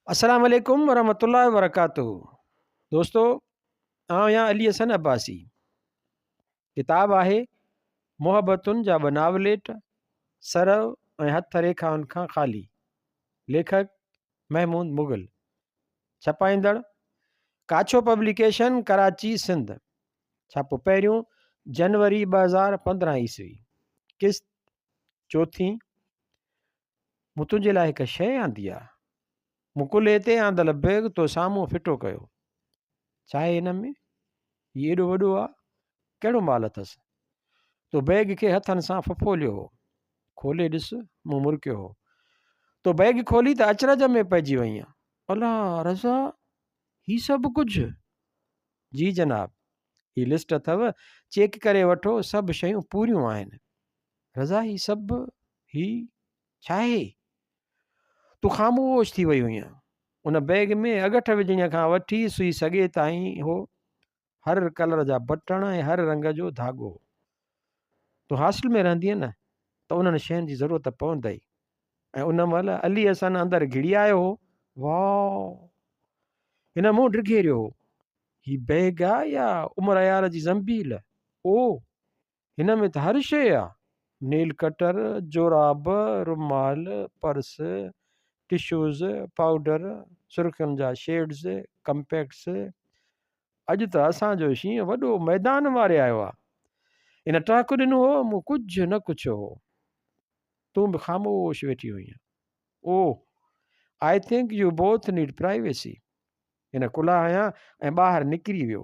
السلام عليڪم ورحمة الله وبرڪاته دوستو آئون آهيان علي حسن عباسي ڪتاب آهي محبتن جا ٻه ناوليٽ سرو ۽ هٿ ريکائن کان خالي ليکڪ محمود مغل ڇپائيندڙ ڪاڇو پبليڪيشن ڪراچي سنڌ ڇاپو پهريون جنوري 2015 عيسوي قسط چوٿين مون تنهنجي لاء هڪ شيء آندي آ. مون ڪلهي تي آندل بيگ تو سامهون ڦٽو ڪيو. ڇا آهي هن ۾؟ هي ايڏو وڏو آ، ڪهڙو مال اٿس؟ تو بيگ کي هٿن سان ڦڦوليو هو. کولي ڏس، مون مرڪيو هو. تو بيگ کولي ته اچرج ۾ پئجي وئينء. الا رضا، هي سڀ ڪجهه؟ جي جناب، هي لسٽ اٿئو، چيڪ ڪري وٺو، سڀ شيون پوريون آهن. رضا هي سڀ هي ڇاهي؟ تون خاموش ٿي وئي هئينء. ان بيگ ۾ اڳٺ وجهڻيء کان وٺي سوئي سڳي تائين هو. هر ڪلر جا بٽڻ ۽ هر رنگ جو ڌاڳو هو. تون هاسٽل ۾ رهندينء نه ته انهن شين جي ضرورت پوندئي. ۽ ان مهل علي حسن اندر گهڙي آيو هو. واء! هن منهن ڊگهيريو هو. هي بيگ آ يا عمر عيار جي زنبيل؟ او! هن ۾ ته هر شيء آ، نيل ڪٽر، جوراب، رومال، پرس، ٽشوز، پائوڊر، سرخين جا شيڊز، ڪمپيڪٽس. اڄ ته اسان جو شينهن وڏو ميدان واري آيو آ. هن ٽهڪ ڏنو هو، مون ڪجهه نه ڪڇيو هو. تون به خاموش ويٺي هئينء. Oh! I think you both need privacy. هن ڪلها هنيا ۽ ٻاهر نڪري ويو.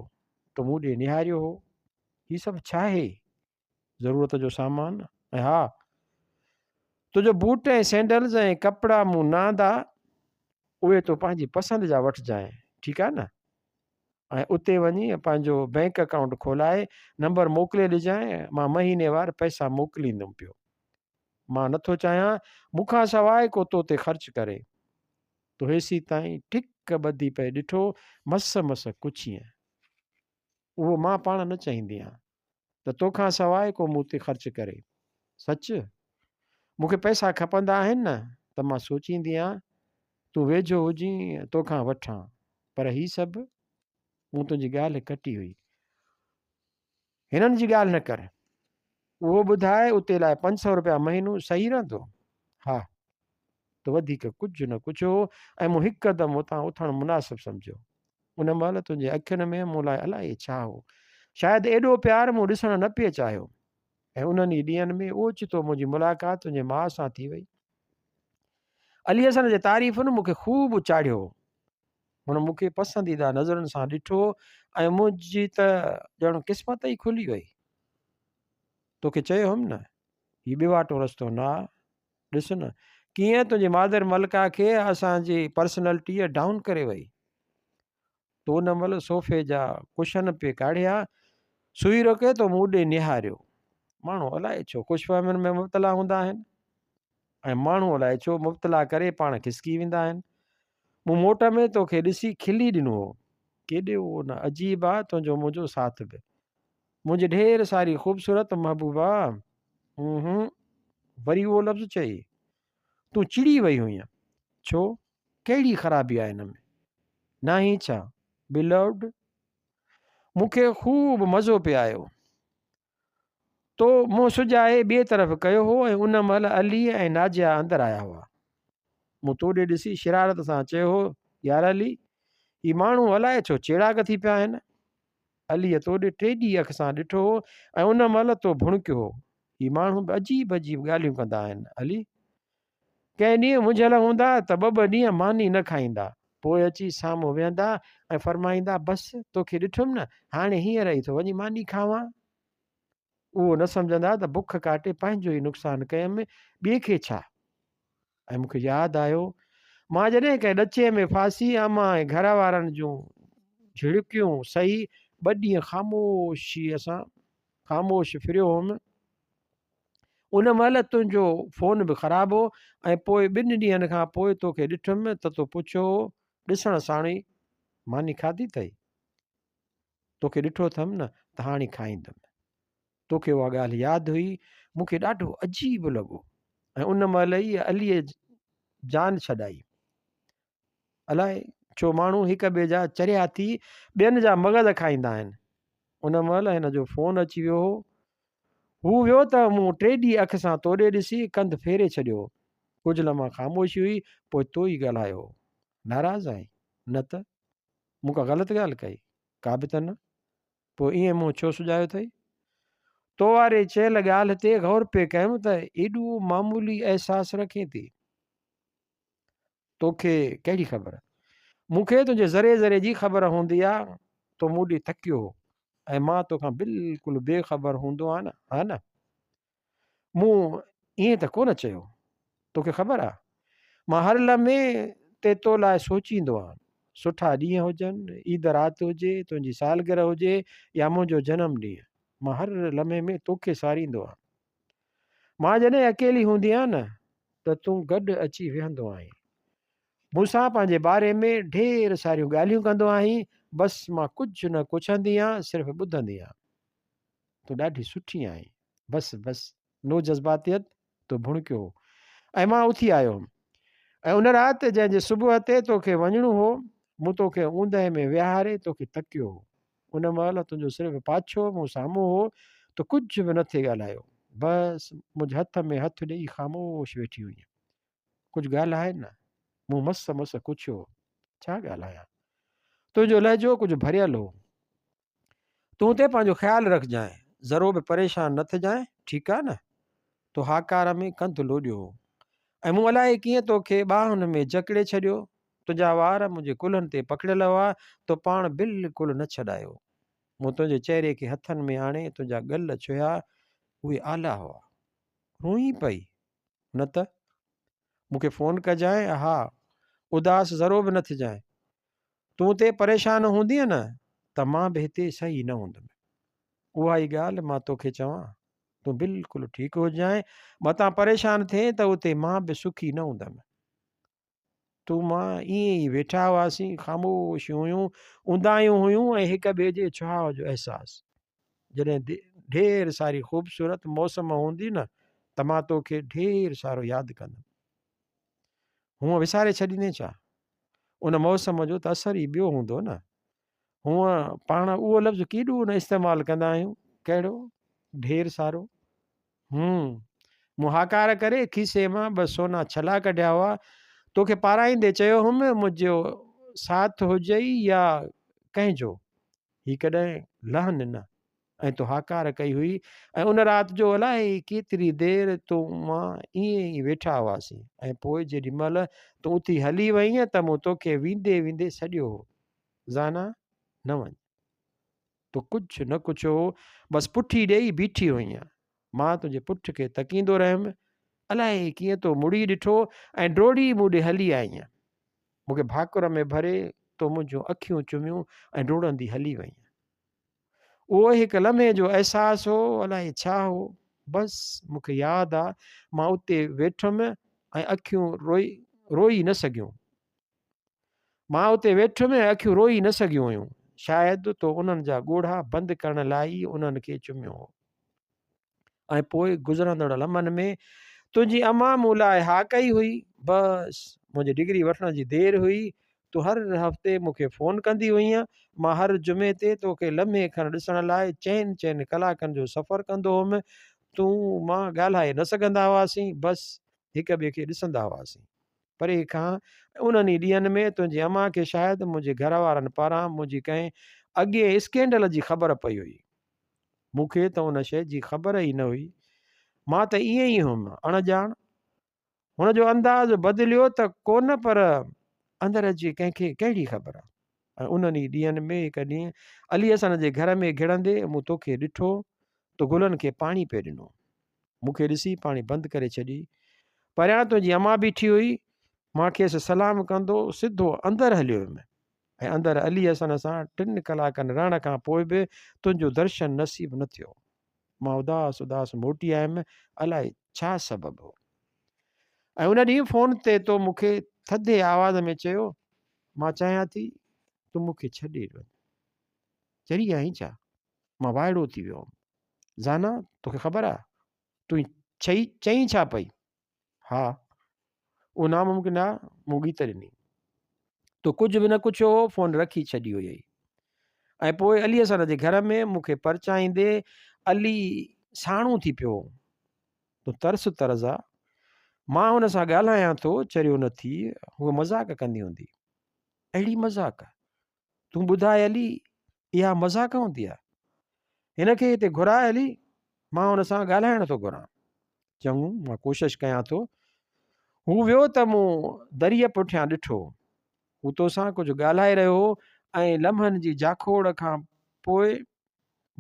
تو مون ڏي نهاريو هو. هي سڀ ڇاهي؟ ضرورت جو سامان ۽ ها تنهنجو بوٽ ۽ سينڊلز ۽ ڪپڙا مون نه آندا، اهي تون پنهنجي پسند جا وٺجانء، ٺيڪ آهي نه؟ ۽ اتي وڃي پنهنجو بئنڪ اڪائونٽ کولائي نمبر موڪلي ڏجانء، مان مهيني وار پئسا موڪليندم پيو. مان نٿو چاهيان مون کان سواء ڪو تو تي خرچ ڪري. تو هيسيتائين ٺڪ ٻڌي پئي ڏٺو، مس مس ڪڇينء. اهو مان پاڻ نه چاهيندي آهيان ته توکان سواء ڪو مون تي خرچ ڪري. سچ؟ مون کي پئسا کپندا آهن نه ته مان سوچيندي آهيان تون ويجهو هجين توکان وٺان پر هي سڀ؟ مون تنهنجي ڳالهه ڪٽي هئي. هنن جي ڳالهه نه ڪر. اهو ٻڌاء اتي لاء 500 رپيا مهينو صحيح رهندو؟ ها. تو وڌيڪ ڪجهه نه ڪڇيو هو ۽ مون هڪدم اتان اٿڻ مناسب سمجهيو. ان مهل تنهنجي اکين ۾ مون لاء الائي ڇا هو. شايد ايڏو پيار مون ڏسڻ نه پئي چاهيو. ۽ انهن ئي ڏينهن ۾ اوچتو منهنجي ملاقات تنهنجي ماء سان ٿي وئي. علي حسن جي تعريفن مون کي خوب چاڙهيو هو. هن مون کي پسنديده نظرن سان ڏٺو ۽ منهنجي ته ڄڻ قسمت ئي کلي وئي. توکي چيو هيم نه، هي ٻيواٽو رستو نه آ. ڏس نه، ڪيئن تنهنجي مادر ملڪا کي اسان جي پرسنلٽيء ڊائون ڪري وئي. تو ان مهل صوفي جا ڪشن پئي ڪاڙهيا، سوئي روڪي تو مون ڏي نهاريو. ماڻهو الائي ڇو خوش فهمين ۾ مبتلا هوندا آهن ۽ ماڻهو الائي ڇو مبتلا ڪري پاڻ کسڪي ويندا آهن. مون موٽ ۾ توکي ڏسي کلي ڏنو هو. ڪيڏو نه عجيب آ تنهنجو منهنجو ساٿ به. منهنجي ڍير ساري خوبصورت محبوبا! اونهون، وري اهو لفظ چئي، تون چڙي وئي هئينء. ڇو؟ ڪهڙي خرابي آهي ان ۾؟ ناهين ڇا؟ Beloved! مون کي خوب مزو پئي آيو. تو منهن سجائي ٻئي طرف ڪيو هو ۽ ان مهل علي ۽ ناجيا اندر آيا هئا. مون تو ڏي ڏسي شرارت سان چيو هو، يار علي! هي ماڻهو الائي ڇو چيڙاڪ ٿي پيا آهن. عليء تو ڏي ٽيڏي اک سان ڏٺو هو ۽ ان مهل تو ڀڻڪيو هو. هي ماڻهو به عجيب عجيب ڳالهيون ڪندا آهن، علي! ڪنهن ڏينهن منجهيل هوندا ته ٻه ٻه ڏينهن ماني نه کائيندا. پوء اچي سامهون ويهندا ۽ فرمائيندا، بس، توکي ڏٺم نه، هاڻي هينئر ئي ٿو وڃي ماني کاوان. اهو نه سمجهندا ته بک ڪاٽي پنهنجو ئي نقصان ڪيم، ٻئي کي ڇا؟ ۽ مون کي ياد آيو، مان جڏهن ڪنهن ڏچي ۾ ڦاسي امان ۽ گهر وارن جون جهڙڪيون سهي ٻه ڏينهن خاموشيء سان خاموش ڦريو هوم، ان مهل تنهنجو فون به خراب هو ۽ پوء ٻن ڏينهن کان پوء توکي ڏٺم ته تو پڇيو هو، ڏسڻ ساڻ ئي ماني کاڌي اٿئي؟ توکي ڏٺو اٿم نه ته هاڻي کائيندم. توکي اها ڳالهه ياد هئي، مون کي ڏاڍو عجيب لڳو ۽ ان مهل ئي عليء جان ڇڏائي. الائي ڇو ماڻهو هڪ ٻئي جا چريا ٿي ٻين جا مغز کائيندا آهن. ان مهل هن جو فون اچي ويو هو. هو ويو ته مون ٽيڏي اک سان توڏي ڏسي ڪنڌ ڦيري ڇڏيو. ڪجهه لمحا خاموشي هئي، پوء تو ئي ڳالهايو هو. ناراض آهين؟ نه ته. مون ڪا غلط ڳالهه ڪئي؟ ڪا به ته نه. پوء ائين منهن ڇو سڄايو اٿئي؟ تو واري چيل ڳالهه تي غور پئي ڪيم ته ايڏو معمولي احساس رکين ٿي. توکي ڪهڙي خبر؟ مون کي تنهنجي ذري ذري جي خبر هوندي آ. تو مون ڏي تڪيو هو ۽ مان توکان بلڪل بي خبر هوندو آهيان نه؟ ها نه؟ مون ائين ته ڪونه چيو. توکي خبر آ، مان هر لمحي تي تو لاء سوچيندو آهيان. سٺا ڏينهن هجن، عيد رات هجي، تنهنجي سالگرهه هجي يا منهنجو جنم ڏينهن، مان هر لمحي ۾ توکي ساريندو آهيان. مان جڏهن اڪيلي هوندي آهيان نه ته تون گڏ اچي ويهندو آهين. مون سان پنهنجي باري ۾ ڍير ساريون ڳالهيون ڪندو آهين. بس مان ڪجهه نه ڪڇندي آهيان، صرف ٻڌندي آهيان. تون ڏاڍي سٺي آهين. بس بس، نو جذباتيت، تو ڀڻڪيو هو ۽ مان اٿي آيو هيم. ۽ ان رات جنهن جي صبح تي توکي وڃڻو هو، مون توکي اوندهه ۾ ويهاري توکي تڪيو هو. ان مهل تنهنجو صرف پاڇو مون سامهون هو، تو ڪجهه به نه ٿي ڳالهايو. بس منهنجي هٿ ۾ هٿ ڏيئي خاموش ويٺي هئينء. ڪجهه ڳالهاء نه. مون مس مس ڪڇيو هو. ڇا ڳالهايان؟ تنهنجو لهجو ڪجهه ڀريل هو. تون اتي پنهنجو خيال رکجانء، ذرو به پريشان نه ٿجانء، ٺيڪ آ نه؟ تو هاڪار ۾ ڪنڌ لوڏيو هو ۽ مون الائي ڪيئن توکي ٻانهن ۾ جڪڙي ڇڏيو. تنهنجا وار منهنجي ڪلهن تي پکڙيل هئا، تو پاڻ بلڪل نه ڇڏايو. مون تنهنجي چهري کي هٿن ۾ آڻي تنهنجا ڳل ڇهيا، اهي آلا هئا. روئين پئي؟ نه ته. مون کي فون ڪجانء، ها، اداس ذرو به نه ٿجانء. تون اتي پريشان هوندينء نه ته مان به هتي صحيح نه هوندم. اها ئي ڳالهه مان توکي چوان، تون بلڪل ٺيڪ هججانء، متان پريشان ٿئين ته اتي مان به سکي نه هوندم. تون مان ائين ئي ويٺا هئاسين، خاموشيون هيون، اونداهيون هيون ۽ هڪ ٻئي جي ڇهاء جو احساس. جڏهن ڍير ساري خوبصورت موسم هوندي نه ته مان توکي ڍير سارو ياد ڪندم. هونء وساري ڇڏيندين ڇا؟ ان موسم جو ته اثر ئي ٻيو هوندو نه. هونء پاڻ اهو لفظ ڪيڏو نه استعمال ڪندا آهيون، ڪهڙو؟ ڍير سارو. هون. مون هاڪار ڪري کيسي مان ٻه سونا ڇلا ڪڍيا هئا. توکي پارائيندي چيو هئم، منهنجو ساٿ هجئي يا ڪنهن جو، هي ڪڏهن لهن نه. ۽ تو هاڪار ڪئي هئي ۽ ان رات جو الائي ڪيتري دير تون مان ائين ئي ويٺا هئاسين ۽ پوء جيڏي مهل تون اٿي هلي وئينء ته مون توکي ويندي ويندي سڏيو هو. زانا، نه وڃ. تو ڪجهه نه ڪڇيو هو، بس پٺي ڏيئي بيٺي هئينء. مان تنهنجي پٺ کي تڪيندو رهيم. الائي ڪيئن تو مڙي ڏٺو ۽ ڊوڙي مون ڏي هلي آئينء. مون کي ڀاڪر ۾ ڀري تو منهنجون اکيون چميون ۽ ڊوڙندي هلي وئينء. اهو هڪ لمحي جو احساس هو، الائي ڇا هو، بس مون کي ياد آ مان اتي ويٺم ۽ اکيون روئي روئي نه سگهيون. مان اتي ويٺم ۽ اکيون روئي نه سگهيون هيون. شايد تو انهن جا ڳوڙها بند ڪرڻ لاء ئي انهن کي چميو هو. ۽ پوء گذرندڙ لمحن ۾ تنهنجي امان مون لاء ها ڪئي هئي. بس منهنجي ڊگري وٺڻ جي دير هئي. تون هر هفتي مون کي فون ڪندي هئينء. مان هر جمعي تي توکي لمحي کن ڏسڻ لاء چئن چئن ڪلاڪن جو سفر ڪندو هئم. تون مان ڳالهائي نه سگهندا هئاسين، بس هڪ ٻئي کي ڏسندا هئاسين. پري کان انهن ئي ڏينهن ۾ تنهنجي امان کي شايد منهنجي گهر وارن پاران منهنجي ڪنهن اڳئين اسڪينڊل جي خبر پئي هئي. مون کي ته ان شيء جي خبر ئي نه هئي. مان ته ائين ئي هيم، اڻ ڄاڻ. هن جو انداز بدليو ته ڪونه پر اندر جي ڪنهن کي ڪهڙي خبر. ۽ انهن ئي ڏينهن ۾ هڪ ڏينهن علي حسن جي گهر ۾ گهڙندي مون توکي ڏٺو، تو گلن کي پاڻي پئي ڏنو. مون کي ڏسي پاڻي بند ڪري ڇڏي. پريان تنهنجي امان بيٺي هئي. مان کيس سلام ڪندو سڌو اندر هليو ويم. ۽ اندر علي حسن سان ٽن ڪلاڪن رهڻ کان پوء به تنهنجو درشن نصيب نه ٿيو. مان اداس اداس موٽي آيم، الائي ڇا سبب هو. ۽ ان ڏينهن فون تي تو مون کي ٿڌي آواز ۾ چيو، مان چاهيان ٿي تون مون کي ڇڏي وڃ. چري آهين ڇا؟ مان وائڙو ٿي ويو هئم. زانا، توکي خبر آ، تون چئين ڇا پئي؟ ها، اهو ناممڪن آ، مون ڳيت ڏني. تو ڪجهه به نه ڪڇيو هو، فون رکي ڇڏي هئي. ۽ پوء علي حسن جي گهر ۾ مون کي پرچائيندي علي ساڻو ٿي پيو هو. تون ترس ته رضا، مان هن سان ڳالهايان ٿو، چريو نه ٿي، هوء مذاق ڪندي هوندي. اهڙي مذاق؟ تون ٻڌاء علي، اها مذاق هوندي آ؟ هن کي هتي گهراء علي، مان هن سان ڳالهائڻ ٿو گهران. چڱو، مان ڪوشش ڪيان ٿو. هو ويو ته مون دريء پٺيان ڏٺو. هو توسان ڪجهه ڳالهائي رهيو هو ۽ لمحن جي جاکوڙ کان پوء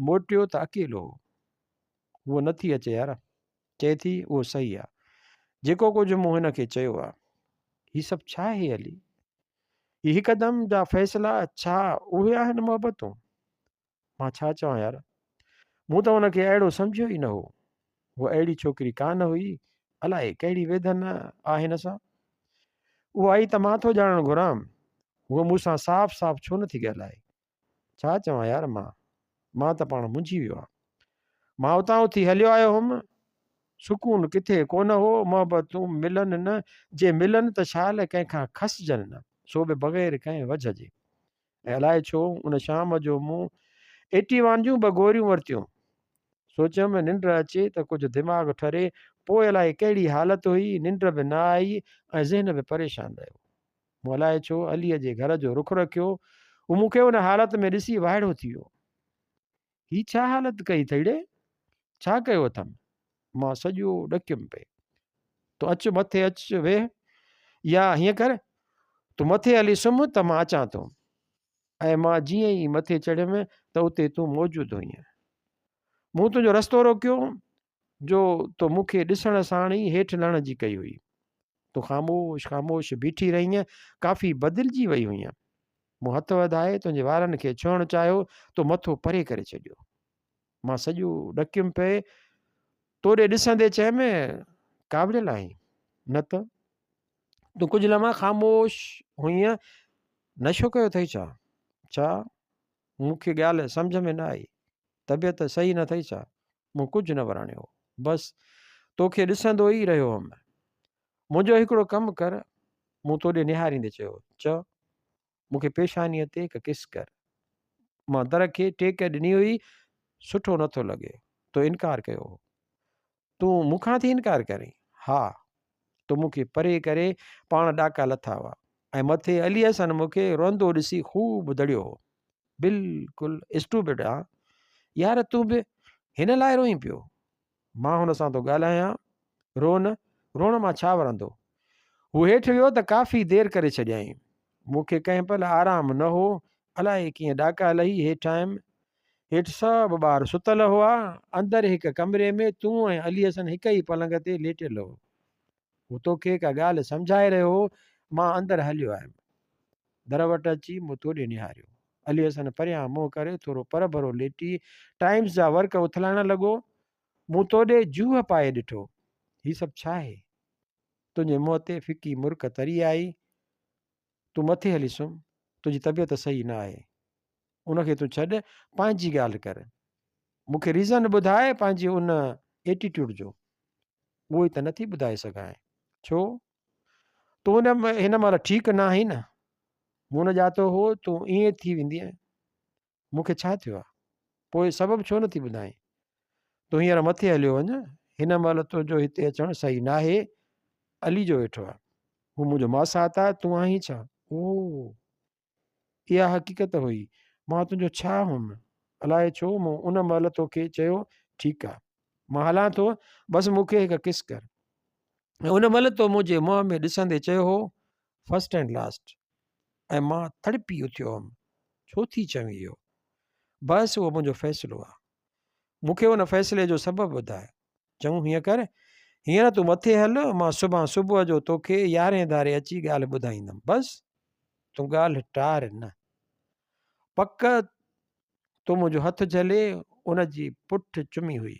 موٽيو ته اڪيلو هو. هوء نه ٿي اچي يار. چئي ٿي، اهو صحيح آ. جيڪو ڪجهه مون هن کي چيو آ. هي سڀ ڇا آهي علي؟ هي هڪدم جا فيصلا ڇا اهي آهن محبتون؟ مان ڇا چوان يار؟ مون ته هن کي اهڙو سمجهيو ئي نه هو. هوء اهڙي ڇوڪري ڪانه هئي. الائي ڪهڙي ويڌن آ هن سان. اها ئي ته مان ٿو ڄاڻڻ گهران. هوء مون سان صاف صاف ڇو نه ٿي ڳالهائي؟ ڇا چوان يار مان؟ مان ته پاڻ منجهي ويو آهيان. مان اتان اٿي هليو آيو هوم. سڪون ڪٿي ڪونه هو. محبتون ملن نه، جي ملن ته شال ڪنهن کان کسجن نه، سو به بغير ڪنهن وجهه جي. ۽ الائي ڇو ان شام جو مون ايٽي وان جون ٻه گوريون ورتيون. سوچيم ننڊ اچي ته ڪجهه دماغ ٺري، پوء الائي ڪهڙي حالت هئي، ننڊ به نه آئي ۽ ذهن به پريشان رهيو. مون الائي ڇو عليء جي گهر جو رخ رکيو. هو مون کي ان حالت ۾ ڏسي وائڙو ٿي ويو. هي ڇا حالت ڪئي اٿئي ڙي؟ ڇا ڪيو اٿم؟ مان سڄو ڏڪيم پئي. تون اچ مٿي اچ ويهه يا هيئن ڪر تون مٿي هلي سمهه ته مان اچان ٿو. ۽ مان جيئن ئي مٿي چڙهيم ته اتي تون موجود هئين. مون تنهنجو رستو روڪيو جو تو مون کي ڏسڻ ساڻ ئي هيٺ لهڻ جي ڪئي هئي. تون خاموش خاموش بيٺي رهينء، ڪافي بدلجي وئي هئينء. مون هٿ وڌائي تنهنجي وارن کي ڇهڻ چاهيو، تو مٿو پري ڪري ڇڏيو. مان سڄو ڏڪيم پئي. تو ڏي ڏسندي چيم، ڪاوڙيل آهين؟ نه ته. تون ڪجهه لمحا خاموش هئينء. نشو ڪيو اٿئي ڇا؟ ڇا؟ مون کي ڳالهه سمجهه ۾ نه آئي. طبيعت صحيح نه اٿئي ڇا؟ مون ڪجهه نه وراڻيو. بس توکي ڏسندو ئي رهيو هئم. منهنجو هڪڙو ڪم ڪر. مون توڏي نهاريندي چيو. چئه. مون کي پيشانيء تي هڪ ڪس ڪر. مان در کي ٽيڪ ڏني هئي. سٺو نه ٿو لڳي. تو انڪار ڪيو هو. تون مون کان ٿي انڪار ڪرين؟ ها. تو مون کي پري ڪري پاڻ ڏاڪا لٿا هئا ۽ مٿي علي حسن مون کي روئندو ڏسي خوب دڙيو هو. بلڪل اسٽوپڊ آن. يار تون به هن لاء روئين پيو؟ مان هن سان ٿو ڳالهايان. رو نه. روئڻ مان ڇا ورندو؟ هو هيٺ ويو ته ڪافي دير ڪري ڇڏيائين. مون کي ڪنهن پل آرام نه هو. الائي ڪيئن ڏاڪا لهي هيٺ آيم. هيٺ سڀ ٻار ستل هئا. اندر هڪ ڪمري ۾ تون ۽ علي حسن هڪ ئي پلنگ تي ليٽيل هو. هو توکي ڪا ڳالهه سمجهائي رهيو هو. مان اندر هليو آيم. در وٽ اچي مون توڏي نهاريو. علي حسن پريان منهن ڪري ٿورو پرڀرو ليٽي ٽائيمز جا ورق اٿلائڻ لڳو. مون توڏي جوهه پائي ڏٺو. هي سڀ ڇا آهي؟ تنهنجي منهن تي ڦڪي مرڪ تري آئي. تون مٿي هلي سمهه. تنهنجي طبيعت صحيح نه آهي. ان کي تون ڇڏ، پنهنجي ڳالهه ڪر. مون کي ريزن ٻڌاء پنهنجي ان ايٽيٽيوڊ جو. اهو ئي ته نٿي ٻڌائي سگهانء. ڇو؟ تون هن مهل ٺيڪ نه آهين نه. مون نه ڄاتو هو تون ائين ٿي ويندينء. مون کي ڇا ٿيو آهي؟ پوء سبب ڇو نٿي ٻڌائين؟ تون هينئر مٿي هليو وڃ. هن مهل تنهنجو هتي اچڻ صحيح ناهي. علي جو ويٺو آهي. هو منهنجو ماسات آهي، تون آهين ڇا؟ اوه! اها حقيقت هئي. مان تنهنجو ڇا هئم؟ الائي ڇو مون ان مهل توکي چيو، ٺيڪ آ. مان هلان ٿو، بس مون کي هڪ ڪس ڪر. ۽ ان مهل تو منهنجي منهن ۾ ڏسندي چيو هو، فرسٽ اينڊ لاسٽ. ۽ مان تڙپي اٿيو هئم. ڇو ٿي چوين اهو؟ بس اهو منهنجو فيصلو آ. مون کي ان فيصلي جو سبب ٻڌاء. چڱو هيئن ڪر، هينئر تون مٿي هل، مان سڀان صبح جو توکي يارهين ڌاري اچي ڳالهه ٻڌائيندم. بس تون ڳالهه ٽار نه. پڪ تو منهنجو هٿ جهلي ان جي پٺ چمي هئي.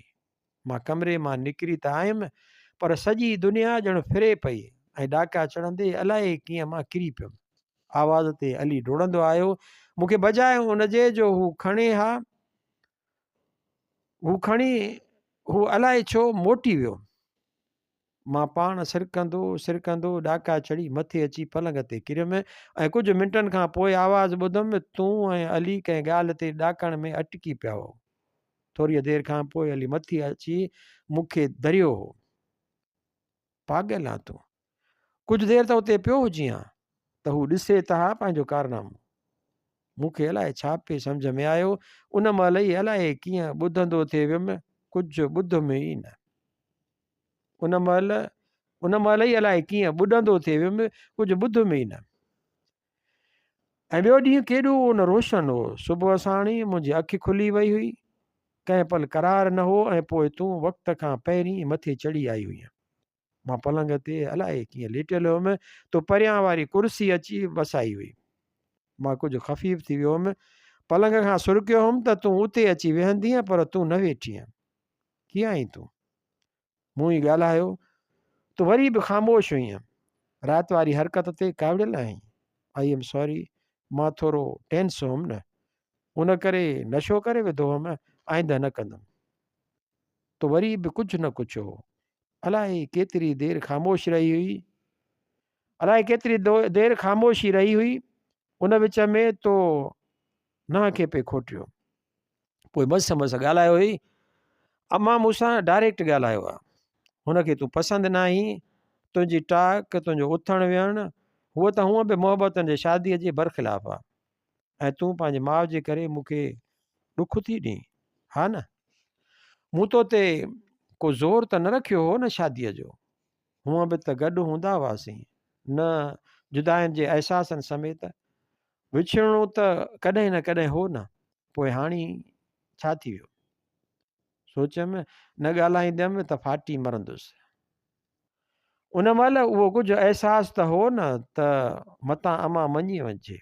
مان ڪمري مان نڪري ته آيم پر سڄي دنيا ڄڻ ڦري پئي ۽ ڏاڪا چڙهندي الائي ڪيئن مان ڪري پيم. آواز تي علي ڊوڙندو آيو. مون کي بجاء ان جي جو هو کڻي ها، هو کڻي هو الائي ڇو موٽي ويو. مان پاڻ سرڪندو سرڪندو ڏاڪا چڙهي مٿي اچي پلنگ تي ڪريم ۽ ڪجهه منٽن کان پوء آواز ٻڌم، تون ۽ علي ڪنهن ڳالهه تي ڏاڪڻ ۾ اٽڪي پيا هئو. ٿوريء دير کان پوء علي مٿي اچي مون کي دريو هو. پاڳل آن تون. ڪجهه دير ته اتي پيو هجين ها ته هو ڏسي ته ها پنهنجو ڪارنامو. مون کي الائي ڇا پئي سمجهه ۾ آيو، ان مهل ئي الائي ڪيئن ٻڌندو ٿي ويم، ڪجهه ٻڌم ئي نه. ان مهل ان مهل ئي الائي ڪيئن ٻڏندو ٿي ويم، ڪجهه ٻڌم ئي نه. ۽ ٻيو ڏينهن ڪيڏو نه روشن هو. صبح ساڻ ئي منهنجي اک کلي وئي هئي. ڪنهن پل قرار نه هو ۽ پوء تون وقت کان پهرين ئي مٿي چڙهي آئي هئينء. مان پلنگ تي الائي ڪيئن ليٽيل هيم، تو پريان واري ڪرسي اچي وسائي هئي. مان ڪجهه خفيف ٿي ويو هيم. پلنگ کان سرڪيو هيم ته تون اتي اچي ويهندينء پر تون نه ويٺينء. ڪيئن آهين تون؟ مون ئي ڳالهايو. تون وري به خاموش هئينء. رات واري حرڪت تي ڪاوڙيل آهين؟ I am sorry, مان ٿورو ٽينس هئم نه، ان ڪري نشو ڪري وڌو هئم، آئنده نه ڪندم. تو وري به ڪجهه نه ڪڇيو هو. الائي ڪيتري دير خاموش رهي هئي. الائي ڪيتري دير خاموشي رهي هئي. ان وچ ۾ تو ننهن کي پئي کوٽيو. پوء مس مس ڳالهايو هئي. امان مون سان ڊائريڪٽ ڳالهايو آ. هن کي تون پسند ناهين، تنهنجي ٽاڪ، تنهنجو اٿڻ ويهڻ، هوء ته هونء به محبتن جي شاديء جي برخلاف آ ۽ تون پنهنجي ماء جي ڪري مون کي ڏک ٿي ڏين، ها نه؟ مون تو تي ڪو زور ته نه رکيو هو نه شاديء جو. هونء به ته گڏ هوندا هئاسين نه جدائين جي احساسن سميت. وڇڙڻو ته ڪڏهن نه ڪڏهن هو نه، پوء هاڻي ڇا ٿي ويو؟ سوچيم، نه ڳالهائيندم ته ڦاٽي مرندس. ان مهل اهو ڪجهه احساس ته هو نه ته متان امان مڃي وڃجي.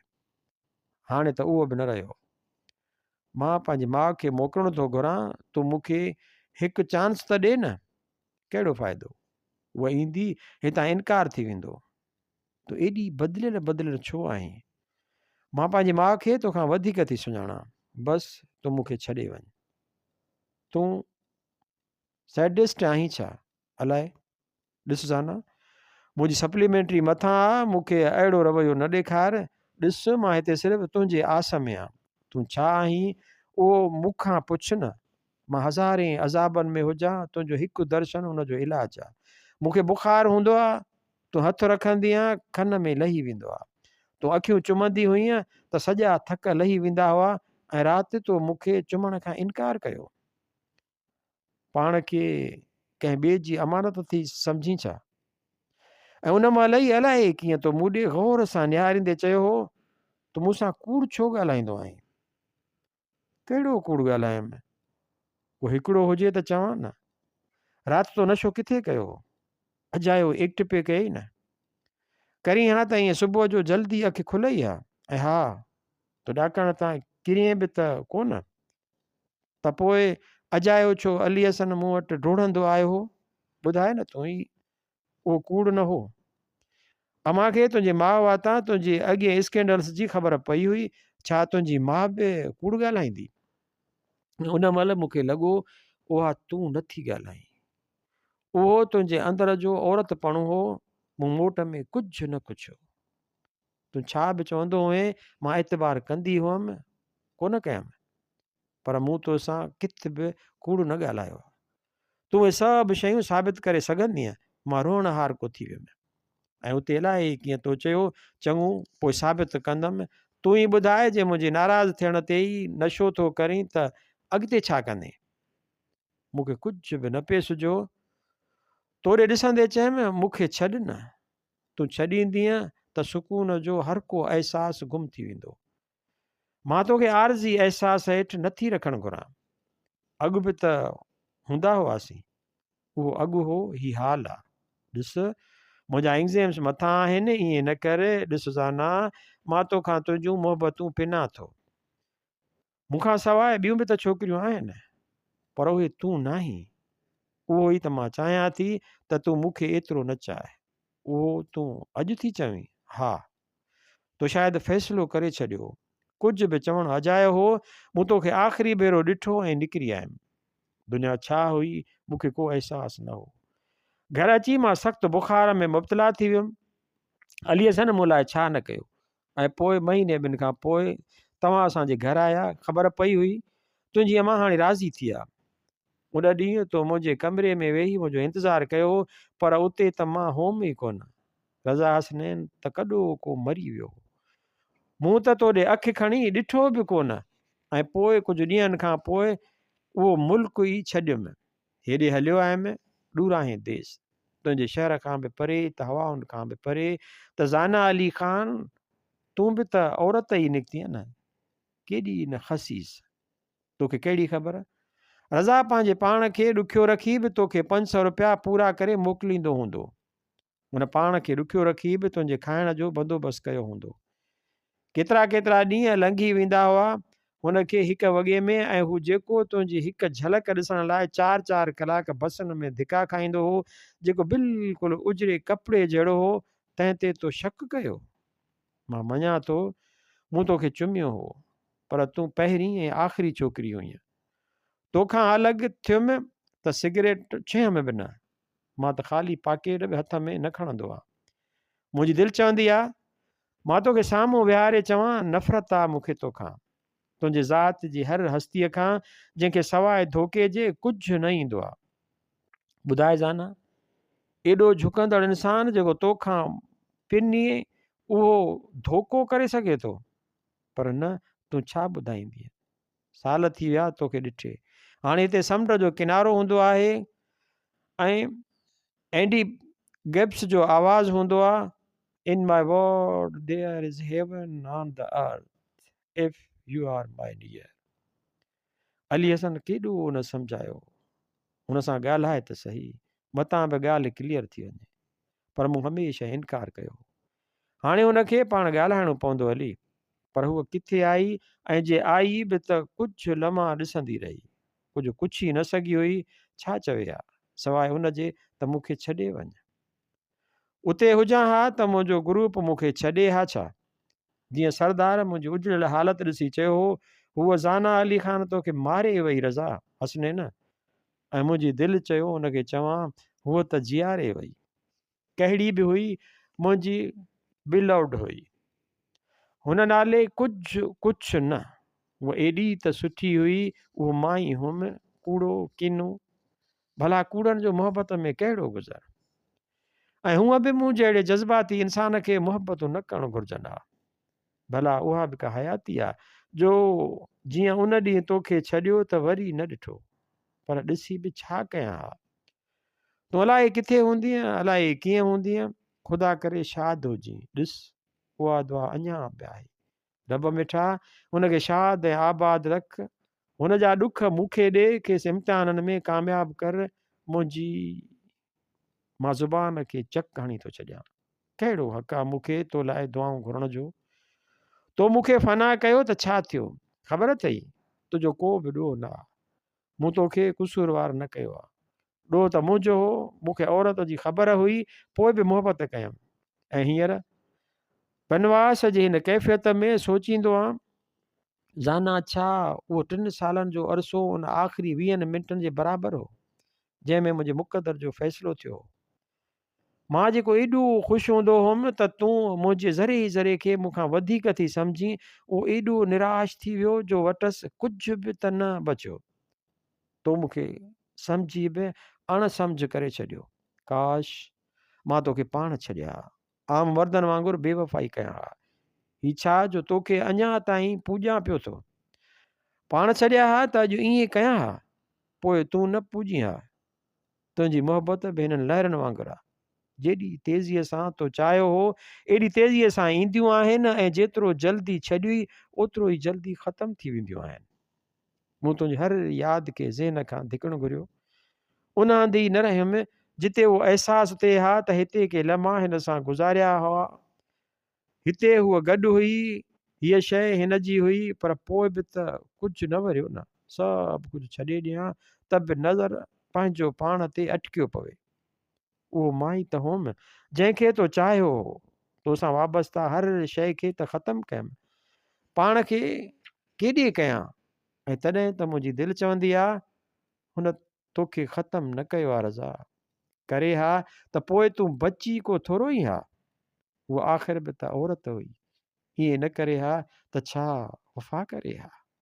هاڻي ته اهو به نه رهيو. مان پنهنجي ماء کي موڪلڻ ٿو گهران، تون مون کي هڪ چانس ته ڏي نه. ڪهڙو فائدو؟ هوء ايندي، هتان انڪار ٿي ويندو. تون ايڏي بدليل بدليل ڇو آهين؟ مان پنهنجي ماء کي توکان وڌيڪ ٿي سڃاڻان. بس تون مون کي ڇڏي وڃ. تون سيڊسٽ آهين ڇا؟ الائي. ڏس زانا، منهنجي سپليمينٽري مٿان آ، مون کي اهڙو رويو نه ڏيکار. ڏس، مان هتي صرف تنهنجي آس ۾ آن. تون ڇا آهين، اهو مون کان پڇ نه. مان هزارين عذابن ۾ هجان، تنهنجو هڪ درشن ان جو علاج آ. مون کي بخار هوندو آ، تون هٿ رکندينء کن ۾ لهي ويندو آ. تون اکيون چمندي هئينء ته سڄا ٿڪ لهي ويندا هئا ۽ رات تو مون کي چمڻ کان انڪار ڪيو. پاڻ کي ڪنهن ٻئي جي امانت ٿي سمجهين ڇا؟ ۽ ان مهل ئي الائي ڪيئن تو مون ڏي غور سان نهاريندي چيو هو، تون مون سان ڪوڙ ڇو ڳالهائيندو آهين؟ ڪهڙو ڪوڙ ڳالهايم؟ ڪو هڪڙو هجي ته چوان نه. رات تو نشو ڪٿي ڪيو هو؟ اجايو ايڪٽ پئي ڪيئي نه. ڪرين ها ته ائين صبح جو جلدي اک کلئي ها ۽ ها تو ڏاڪڻ تان ڪرين به ته ڪونه. ته پوء اجايو ڇو علي حسن مون وٽ ڊوڙندو آيو هو؟ ٻڌاء نه تون ئي اهو ڪوڙ نه هو. امان کي تنهنجي ماء واتان تنهنجي اڳين اسڪينڊلز جي خبر پئي هئي، ڇا تنهنجي ماء به ڪوڙ ڳالهائيندي؟ ان مهل مون کي لڳو اها تون نه ٿي ڳالهائين. اهو تنهنجي اندر جو عورت پڻو هو، مون موٽ ۾ ڪجهه نه ڪڇيو. تون ڇا به چوندو هئين، مان اعتبار ڪندي هئم، ڪونه ڪيم. پر مون توسان ڪٿ به ڪوڙ نه ڳالهايو آهي. تون اهي سڀ شيون ثابت ڪري سگهندينء؟ مان روئڻهارڪو ٿي ويم. ۽ اتي الائي ڪيئن تو چيو، چڱو، پوء ثابت ڪندم. تون ئي ٻڌاء، جي منهنجي ناراض ٿيڻ تي ئي نشو ٿو ڪرين ته اڳتي ڇا ڪندين؟ مون کي ڪجهه به نه پئي سجهيو. تو ڏي ڏسندي چيم، مون کي ڇڏ نه. تون ڇڏيندينء ته سڪون جو هر ڪو احساس گم ٿي ويندو. مان توکي عارضي احساس هيٺ نه ٿي رکڻ گهران. اڳ به ته هوندا هئاسين. اهو اڳ هو، هي حال آ. ڏس، منهنجا ايگزيمس مٿان آهن، ائين نه ڪر. ڏس زانا، مان توکان تنهنجون محبتون پنان ٿو. مون کان سواء ٻيون به ته ڇوڪريون آهن، پر اهي تون ناهين. اهو ئي ته مان چاهيان ٿي ته تون مون کي ايترو نه چاهه. اهو تون اڄ ٿي چوين؟ ها. تو شايد فيصلو ڪري ڇڏيو. ڪجهه به چوڻ اجايو هو. مون توکي آخري ڀيرو ڏٺو ۽ نڪري آيم. دنيا ڇا هئي، مون کي ڪو احساس نه هو. گهر اچي مان سخت بخار ۾ مبتلا ٿي ويم. علي حسن مون لاء ڇا نه ڪيو ۽ پوء مهيني ٻن کان پوء توهان اسان جي گهر آيا. خبر پئي هئي تنهنجي امان هاڻي راضي ٿي آ. ان ڏينهن تو منهنجي ڪمري ۾ ويهي منهنجو انتظار ڪيو هو پر اتي ته مان هوم ئي ڪونه. رضا حسنين ته ڪڏهوڪو مري ويو هو. مون ته توڏي اک کڻي ڏٺو به ڪونه ۽ پوء ڪجهه ڏينهن کان پوء اهو ملڪ ئي ڇڏيم. هيڏي هليو آيم ڏورانهين ديس، تنهنجي شهر کان به پري ته هوائن کان به پري ته زانا علي خان تون به ته عورت ئي نڪتينء نه، ڪيڏي نه خسيس، توکي ڪهڙي خبر؟ رضا پنهنجي پاڻ کي ڏکيو رکي به توکي 500 رپيا پورا ڪري موڪليندو هوندو. هن پاڻ کي ڏکيو رکي به تنهنجي کائڻ جو بندوبست ڪيو هوندو. ڪيترا ڪيترا ڏينهن لنگهي ويندا هئا هن کي هڪ وڳي ۾ ۽ هو جيڪو تنهنجي هڪ جهلڪ ڏسڻ لاء چار چار ڪلاڪ بسن ۾ ڌڪا کائيندو هو، جيڪو بلڪل اجري ڪپڙي جهڙو هو، تنهن تي تو شڪ ڪيو؟ مان مڃان ٿو مون توکي چميو هو، پر تون پهرين ۽ آخري ڇوڪري هئينء. توکان الڳ ٿيم ته سگريٽ ڇهيم به نه. مان ته خالي پاڪيٽ به هٿ ۾ نه کڻندو آهيان. منهنجي دل چوندي آ، مان توکي سامهون ويهاري چوان، نفرت آ مون کي توکان. تنهنجي ذات جي هر هستيء کان، جنهن کي سواء ڌوڪي جي ڪجهه نه ايندو آ. ٻڌاء زانا، ايڏو جهڪندڙ انسان جيڪو توکان پني اهو ڌوڪو ڪري سگهي ٿو؟ پر نه، تون ڇا ٻڌائيندينء؟ سال ٿي ويا توکي ڏٺي. هاڻي هتي سمنڊ جو ڪنارو هوندو آهي ۽ اينڊي گبس جو آواز هوندو آهي in my world there is heaven on the earth if you are my dear. Ali Hassan ڪيڏو نه سمجهايو هن سان ڳالهائي ته سهي متان به ڳالهه ڪليئر ٿي وڃي پر مون هميشه انڪار ڪيو. هاڻي هن کي پاڻ ڳالهائڻو پوندو علي. پر هوء ڪٿي آئي ۽ جي آئي به ته ڪجهه لمحا ڏسندي رهي. ڪجهه ڪڇي نه سگهي هئي، ڇا چوي ها، سواء ان جي ته مون کي ڇڏي وڃ. اتي هجان ها ته منهنجو گروپ مون کي ڇڏي ها ڇا؟ جيئن سردار منهنجي اجڙيل حالت ڏسي چيو هو، هوء زانا علي خان توکي ماري وئي رضا، حسنين! ۽ منهنجي دل چيو ان کي چوان، هوء ته جياري وئي. ڪهڙي به هئي، منهنجي بيلوڊ هئي. هن نالي ڪجهه ڪڇ نه. هوء ايڏي ته سٺي هئي، اهو مان ئي هئم، ڪوڙو، ڪينو. ڀلا ڪوڙن جو محبت ۾ ڪهڙو گذر؟ ۽ هونء به مون جهڙي جذباتي انسان کي محبتون نه ڪرڻ گهرجن ها. ڀلا اها به ڪا حياتي آ، جو جيئن ان ڏينهن توکي ڇڏيو ته وري نه ڏٺو. پر ڏسي به ڇا ڪيان ها؟ تون الائي ڪٿي هوندينء، الائي ڪيئن هوندينء، خدا ڪري شاد هجين. ڏس، اها دعا اڃا به آهي. رب مٺا، هن کي شاد ۽ آباد رک. هن جا ڏک مون کي ڏي، کيس امتحانن ۾ ڪامياب ڪر. منهنجي مان زبان کي چڪ هڻي ٿو ڇڏيان. ڪهڙو حق آ مون کي تو لاء دعائون گهرڻ جو؟ تو مون کي فنا ڪيو ته ڇا ٿيو؟ خبر اٿئي، تنهنجو ڪو به ڏوهه نه آ. مون توکي قصوروار نه ڪيو آ. ڏوهه ته منهنجو هو، مون کي عورت جي خبر هئي، پوء به محبت ڪيم. ۽ هينئر؟ بنواس جي هن ڪيفيت ۾ سوچيندو آن، زانا ڇا اهو ٽن سالن جو عرصو ان آخري ويهن منٽن جي برابر هو، جنهن ۾ منهنجي مقدر جو فيصلو ٿيو هو. مان جيڪو ايڏو خوش هوندو هوم ته تون منهنجي ذري ذري کي مون کان وڌيڪ ٿي سمجهين، اهو ايڏو نراش ٿي ويو جو وٽس ڪجهه به ته نه بچيو. تو مون کي سمجهي به اڻ سمجهه ڪري ڇڏيو. ڪاش! مان توکي پاڻ ڇڏيان ها. عام مردن وانگر بي وفائي ڪيان ها. هي ڇا جو توکي اڃا تائين پوڄان پيو ٿو. پاڻ ڇڏيان ها ته اڄ ائين ڪيان ها. پوء تون نه پوڄين ها. تنهنجي محبت به هنن لهرن وانگر آ. جيڏي تيزيء سان تو چاهيو هو، ايڏي تيزيء سان اينديون آهن ۽ جيترو جلدي ڇڏيوئي، اوترو ئي جلدي ختم ٿي وينديون آهن. مون تنهنجي هر ياد کي ذهن کان ڌڪڻ گهريو. ان هنڌ ئي نه رهيم، جتي اهو احساس ٿئي ها ته هتي ڪي لمحا هن سان گذاريا هئا. هتي هوء گڏ هئي، هيء شيء هن جي هئي، پر پوء به ته ڪجهه نه وريو نه. سڀ ڪجهه ڇڏي ڏيان ته به نظر پنهنجو پاڻ تي اٽڪيو پوي. اهو مان ئي ته هوم، جنهن کي تو چاهيو هو. تو سان وابسته هر شيء کي ته ختم ڪيم. پاڻ کي ڪيڏي ڪيان؟ ۽ تڏهن ته منهنجي دل چوندي آ، هن توکي ختم نه ڪيو آ رضا! ڪري ها ته پوء تون بچي ڪو ٿورو ئي ها. هوء آخر به ته عورت هئي. ائين نه ڪري ها ته ڇا وفا ڪري ها؟